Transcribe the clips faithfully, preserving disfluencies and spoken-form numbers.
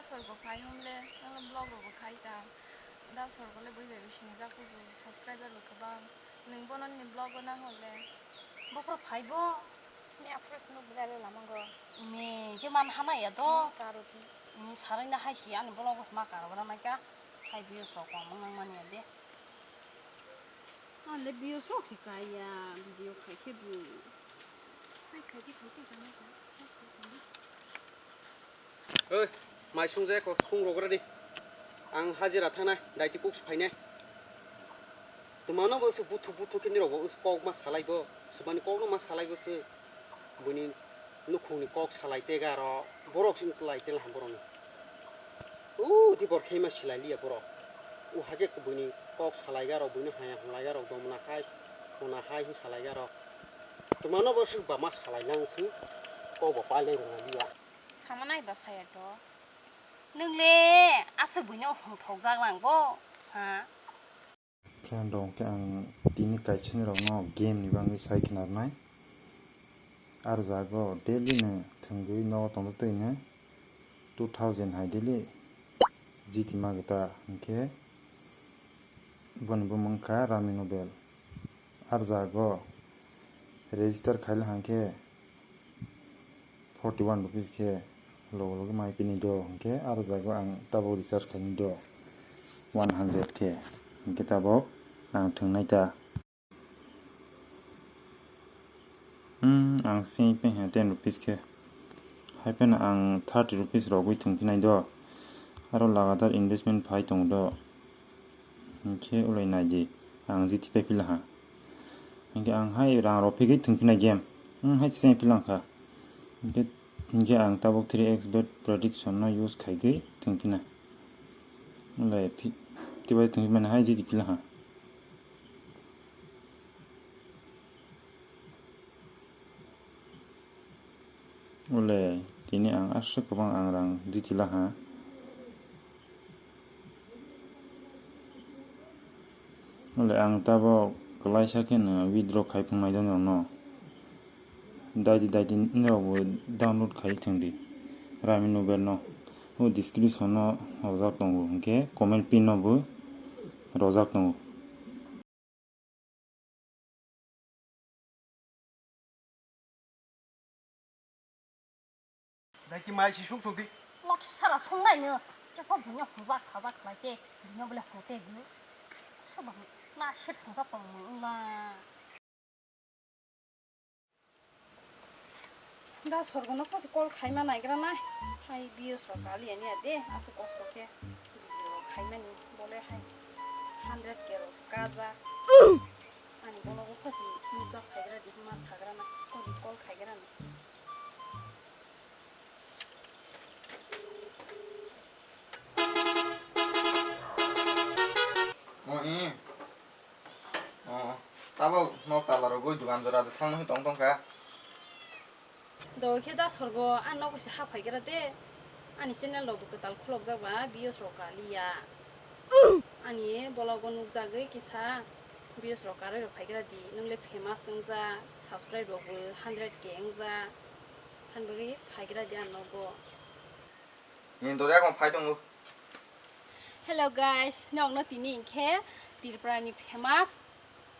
Sorgo phai hwn le, ang vlog rok bo khai ta. Da sorgo le bui bai bo sinijak, subscriber rok kwbang. Nwng bono ni vlog o nang hwn le. Bokro phai bo. Ni apres nuk bwlai le lamango. Imi khe man hana ya do. Hmm, karo khe. Imi sarai na hai si ani vlog o ma karo na mai ka. Hai views rok kong mang nang mani ya de. Ang le views rok si kaya, video khai khe bo. Hai khai khe khai khe kaya. Oi, mai sung je ko sung rok radi. Ang hajira thanai, daiti kuk phainai. Tumano bo se buthu buthu kini rok bo kok ma salai bo, sebani kok no ma salai bo se. Buini nukhungni kok salai tega ro, borok sing tulai tel ham borokni. U di bor khe ma silai liya borok. U hake buini kok salai ga rok, buini haya hwnlai ga rok, domna hai, hona hai hin salai ga rok. Tumano bo suk ba ma salai nang sing, kok bo pailai rwna liya. Sama nai ba saya to. Nwng le aswk buino hwng thokjak lang bo, ha? Friend rok, hwnkhe ang tini kaisa ni rok no game ni bagwi sai khna rwnai. Aro jago daily no thwngwi nogo tongwi twi no two thousand hai daily G T ma gita hwnkhe boni bumung kha Rami Nobel. Aro jago register khaile hwnkhe forty one rupees khe logo logo mai pini do hwnkhe aro jago ang tabuk recharge khaini do one hundred khe hwnkhe tabuk ang thwngnai ta. Hmm, ang sing pengha ten rupees khe. Hai phano ang thirty rupees rogwi thwngphinai do. Aro lagatar investment phai tongo do. Hwnkhe ulai naidi, ang jiti pai philaha. Hwnkhe ang hai rang rok phigwi thwngphinai game. Hmm, hai chiseng philangkha. Hwnkhe, hwnkhe ang tabuk three X bet prediction no use khaigwi thwngphinai. Ulai phi-, twibai thwngphimani hai jiti philaha. Ule, tini ang aswk kwbang ang rang jiti laha. Ule, ang tabok kwlaisa kheno withdraw khai phungnai do norokno. Daidi daidi norokbo download khai thwngdi. Rami Nobel no. O description no rojak tongo, hwnkhe comment pin no bo rojak tongo. Dai ki mai si suk suk di. Lok sara song nai no. Chakwa bunya hujak sajak khlai te. Bunya bole hote gwi. Soba na sir song sa tong na. Da sorgo no phasi call khaima naigra nai. Hai biyo so kali ani ade asu kosto khe. Video khaimani bole hai hundred ke ro kaja. Ani bono bo phasi nujak khaigra di ma sagra na. Call khaigra na. Oh, eh. Oh, tabok nok tala rogwi dugan jora de thangno tong tong kha. Do khe da sorgo, ang nogo se ha phai gra de. Ani channel rok bo kwtal khulok jak ba, views rok kaliya. Ani vlog o nuk jagwi kisa views rok karwi rok phai gra di. Nung le famous wng ja, subscribe rok bo hundred K wng ja. Hani bagwi phai gra di ang nogo. Ni dori akon phai tongo. Hello guys, nokno tini hinkhe Tripura ni famous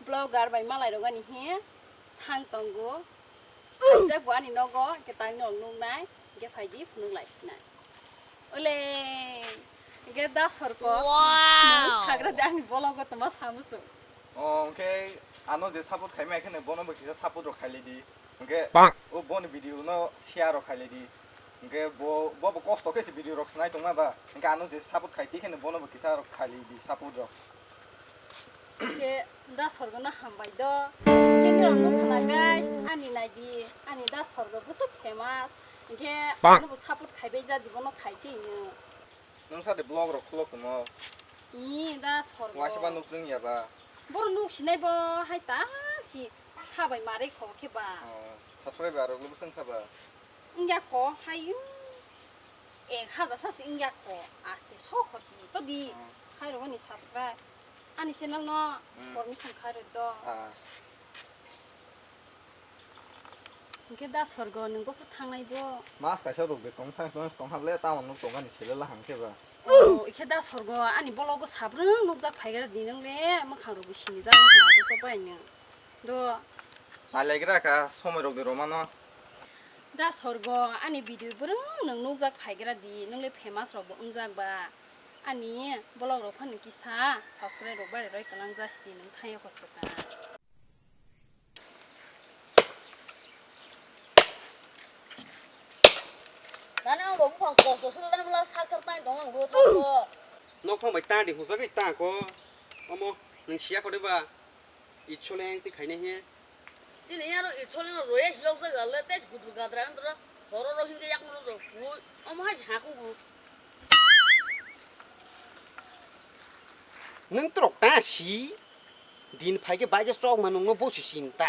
vlogger bai malai rok ani he thang tongo. Kaisa bo ani nogo, hinkhe tang nok nuknai, hinkhe phaidi phunuk lai sinai. Ole, hinkhe da sorko, wow, nung sagra de ani vlog o toma samusu. O, hinkhe ano je support khaimai kheno bono bo kisa support rok khailai di. Hinkhe o boni video no share rok khailai di. Hinkhe bo, bo, bo kosto khe se video rok snai tongma ba. Hinkhe ano je support khai, tikheno bono bo kisa rok khailai di support rok. Hinkhe da sorgo no hambai do. Hinkhe nirok nukha na guys, ani naidi, ani da sorgo bwswk famous. Hinkhe ano bo support khaibai ja di, bono khai tino. Nung sa de vlog rok khulok tongmo. Ni da sorgo. Waisa ba nuk ring ya ba. Boro nuk sinai bo hai ta si kha bai mare kho khe ba. Oh, subscriber rok lo bwswng kha ba. Wngya kho hai, mm, ek hajar sa si wngya kho, aste so kho si to di. Hmm. Hai rogoni subscribe. Ani channel no, hmm, permission khai rw do. Ah. Hwnkhe da Sorgo, nwng bophor thangnai bo? Mas kaisa rwgwi tong thang tong tong hable, tamo nuk tongani sele lahang khe ba. Oh, ikhe da Sorgo, ani bologo sabrwng nukjak phaigra di, nwng le mwkhang rwgwi sinijak wngkha joto bai nwng. Do. Nailaikra kha, somoi rwgwi romano. Da Sorgo, ani video bwrwng nwng nukjak phaigra di, nwng le famous rokbo wngjak ba. Ani bolok rok phano kisa subscribe rok bai roi kwlang jasi di, nwng thangya kosto ta. Nani ang bo buphang kosto se nani bwla sak sak tang tong nang bo thango. Nok phang bai ta di hujagwi ta ko. Omo nwng siya kore ba. Itsoleng ti khaina he. Tini yaro itsoleng roye yok jaga le tes gudu gadra andro. Horo ro hinge yak mo ro. Omo hai ha ku. Nwng trok ta si. Din phaikhe baikhe chokma nungno bosi sinta.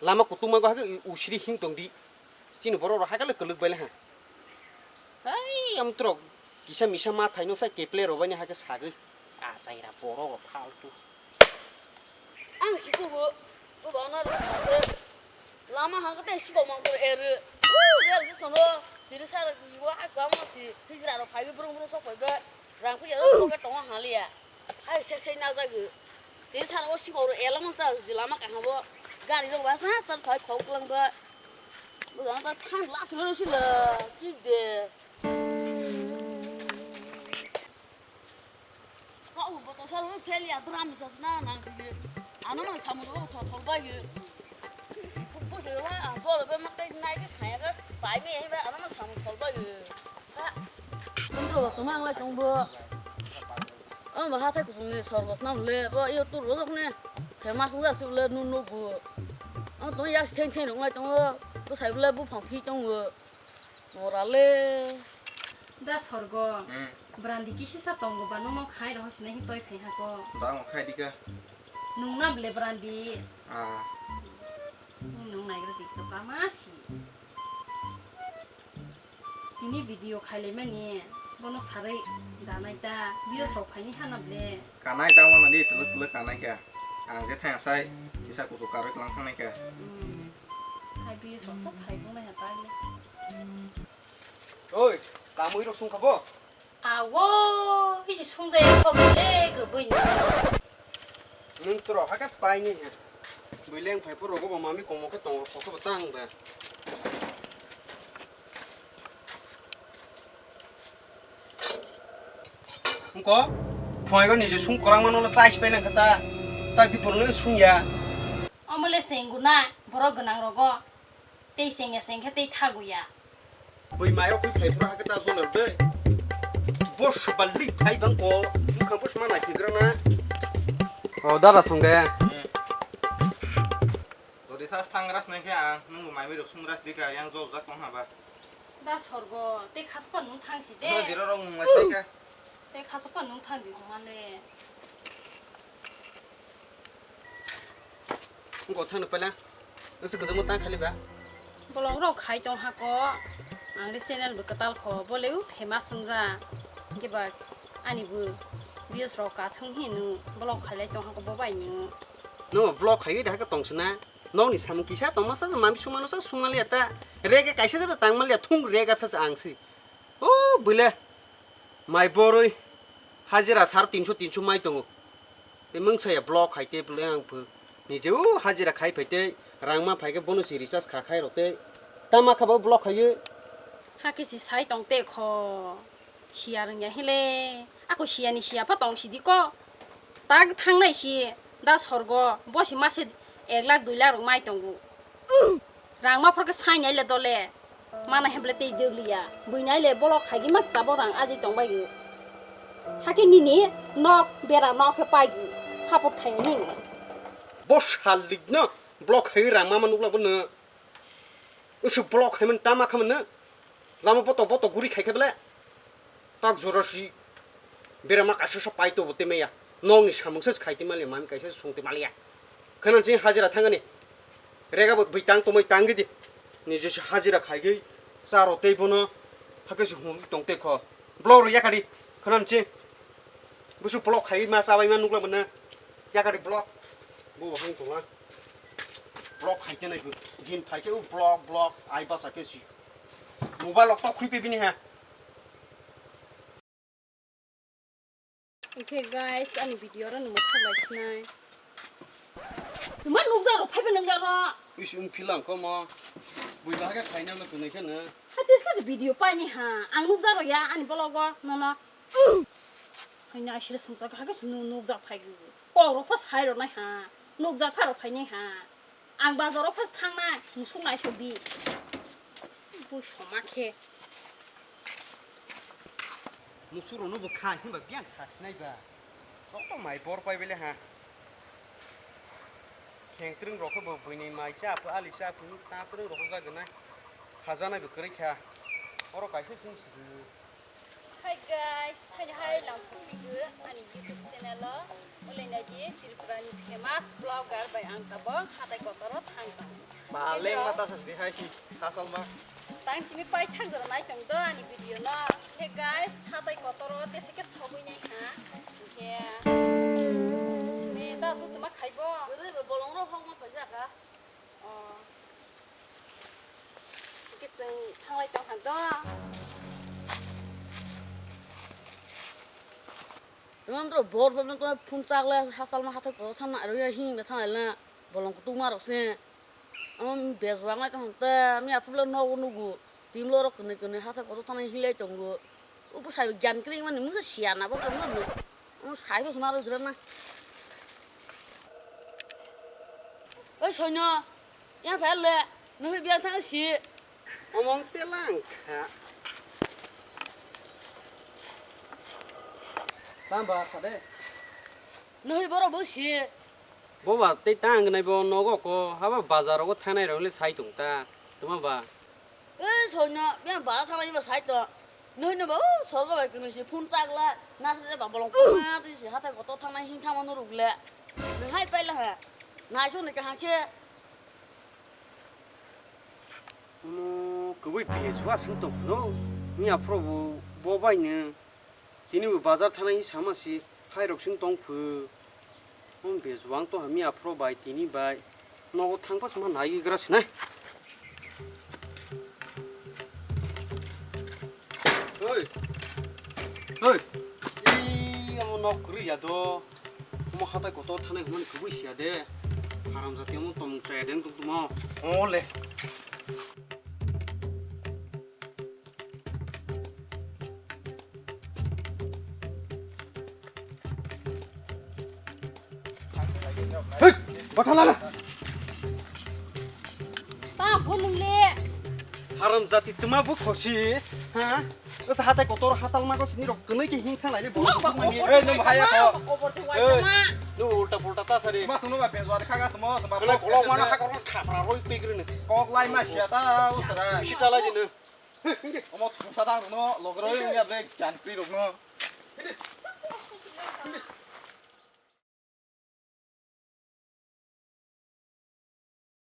Lama kutung mago hakhe usiri hing tongdi. Chini borok rok hakhe le kwlwk bai le ha. Hai amtrok kisa misa ma thaino sai keple rok bai ni hakhe sagwi. Achaira borok rok phaltu. Ang sikugo, bo bana rok sakhe. Lama hakhe tei sikok mangkor ere. Real se sono. Tiri sara kibo akwa mo si. Hijra rok phaiwi brung brung sok phaiba. Rang puya rok pocket tongo haliya. Hai se se na jagwi. Tin sar o sikoro ela masa di lama kaham bo. Gari rok basa chal phai khok lang ba. Bo jang ta thang la thlo si la. Ki de. Ko u boto sar o phel ya dram sa na nang si. Ano mang samu ro thol thol ba ye. Fuk bo se wa a so be mak tai nai ke khaya ke pai me ba ano mang samu thol ba ye. Bumtwi bo kwma wng lai tong bo. Omo bo hathai kuchung ni sorgo swnam le bo iyo tur bo jok ne famous wng jak suk le nu nuk bo. Omo tong yak theng theng rok wng lai tongo bwsai bo le buphang phi tongo mora le. Da sorgo. Hmm. Brandi kisi sa tongo ba nono khai rok sinai hi toi phai ha ko. Da mo khai dika. Nung na ble brandi. Ah. Nung naigra dik to ba ma si. Tini video khailaimani bono sarwi danai ta, views rok phaini hana ble. Kanai ta wano di tuluk tuluk kanai kha. Ang je thang sai kisa kuchuk karwi klang thangnai kha. Hmm. Hai views rok sa phai tongnai ha ta le. Oi, kamui rok sung kha bo? Awo, isi sungjaya kho bole kwbwi ni. Nwng toro hakhe paini he. Bwileng phai phuru rogo bo mami komo khe tongo, kokhe bo tang ba. Wngko, phoigo nije sung kwrang mano no chais pai nang khe ta, tak di phuru no sung ya. Omo le senggu na, borok gwnang rogo. Tei sengya sengkhe tei thaguya. Bui mayo kui phai phuru hakhe ta joler de. Bo swbal lik phai bang ko, mukhang bo sma nai phigra na. O dara songde. Jodi thas thang ras nai khe ang, nwng bo mai rok sung ras dika, yang jol jak tong haba. Da sorgo, tei khaspa nung thang si de. Bo jiro rok nung lai sai kha. Tei khaspa nung thang di homa le. Wngkha thangno paila. Noksa kwdwkma tang khali ba? Vlog rok khai tong hako. Ang de channel bo kwtal kho. Bo le o famous wngja. Hwnkhe ba ani bo views rok kathung hi nw vlog khailai tong hako bo bai nw. No vlog khai de haka tong sina. Nokni samung kisa tong masa mami sumano sa sumaliya ta. Rega kaisa jara tang maliya thung rega sa ang si. O bwle. Mai borwi hajira sar tinso tinso mai tongo. Tei mungsa ya block hai tei bwle ang phu. Nije o hajira khai phai tei rang ma phai khe bono se recharge kha khai rok tei. Tama kha bo block hai o. Hakhe se sai tong te kho. Siya rwngya hile. Ako siya ni siya pha tong sidi ko. Tak thangnai si da sorgo, bo si mase ek lakh dui lakh rok mai tongo. Rang ma phor khe sai nai le dole. Mana hemle tei dwk liya. Bui nai le bolok khai di ma tabok rang ajai tong bai o. Hakhe nini nok bera nok khe pai di. Support khai nini. Bo salik no block khai rang ma ma nuk la bo no. Usu block khai man tama kha man no. Lama botok botok guri khai khe bele. Tak jora si berama kaisa sa pai to bo te maya. Nokni samung se khai te mali mami kaisa sung te maliya. Khana si hajira thangani. Rega bo bui tang tomoi tang gidi. Ni je si hajira khai gei charo tei bono hake si hum tong te kho. Block ro yakadi. Khana si. Busu block khai ma sa bai ma nukla bono. Yakadi block. Bo hang tong la. Block hai khe nai, din phai khe u block, block, ai basa khe si. Mobile rok tok khri pe bini ha. Oke guys, ani video ro nungma thok lai sinai. Nungma nukjak rok phaiba nungla ro. Is um philang ko mo. Bui ba khe khaina lo tunai khe no. Ha tis khe video pai ni ha. Ang nukjak rok ya ani vlog o nono. Hai na asira sumsa kha khe nu nukjak phai gu. Kok rok pha sai rok nai ha. Nukjak pha rok phai nai ha. Ang bazar o phas thangnai, musuk naisok di. Bui soma khe. Musuk rokno bo kha, himba biyang kha sinai ba. Joto mai bor pai bele ha. Kheng twrwng rok khe bo buini mai cha phu, ali cha phu, ta twrwng rok jaga nai. Khajanai bo kwrwi kha. Oro kaisa sing sidi. Hi guys, thaini hai lamsong phaigo ani YouTube channel o. Ulai naidi Tripura ni famous vlogger bai ang tabok hatai kotor o thang tong. Ba leng ma ta sasri hai si, hasal ma. Tang chimi pai thang jora nai tong do ani video no. Hey guys, hatai kotor o tese ke sogwi nai kha. He. Ne da tu tuma khaibo. Bolong ro hok ma paja kha. Oh. Hwnkhe chwng thanglai tong kha do. Tamo bor problem to phun chak le hasal ma hathai kotor thang na ro ya hing na thang le bolong kutung ma rok se. Amo bejwang lai tong te mi aphuru le nogo nugo. Tim lo rok kwnwi kwnwi hathai kotor thang hinglai tongo. Ubu sai gyan kring mani mungsa siya na bo tong na. Amo sai bo sma ro jra na. Oi soino, yang phai le, nung biya thang si. Omong telang kha. Tamba khade. Nung boro bo si. Boba tei tang nai bo nogo ko, haba bazar rogo thanai rok le sai tong ta. Tuma ba. Ei, soino, biyang ba thanglai ba side to. Nohino ba, o, sorgo bai kwnwi se phun chakla. Na se ba bolong kuma, twi se hathai kotor thangnai hing thangma norok le. Nwng hai paila ha. Naisuk ni kaham khe. Omo, kwbui bejua sung tong phano. Miya phoro bo, bo bai no. Tini bo bazar thanai sama si, hai rok sung tong phu. Om bejua ang to ha miya phoro bai tini bai. Nogo thang pas ma nai gra sinai. Oi. Oi. Ii, amo nok kwrwi ya do. Omo hatai kotor thanai hwnmani kwbui siya de. Haram jati omo tomung chaya de wng tong tongmo. Ole. Hei, botha lala. Ta bo nung le. Haram jati tuma bo khosi, ha? Asa hatai kotor hatal mago sini rok kwnwi ke hing thanglai le bo. Mang ba mani. Kotor. Ei, nung haya ko. Kotor te wai. Ei, sama. Nung ulta pulta ta sari. Ma sunu ba bezwa kha ga suma suma. Kala kolok mana ha korok khapra roi pegri ne. Kok lai ma sia ta usra. Bisi ta lai de ne. Omo thungsa dang rokno logro wngya ble gan pri rokno.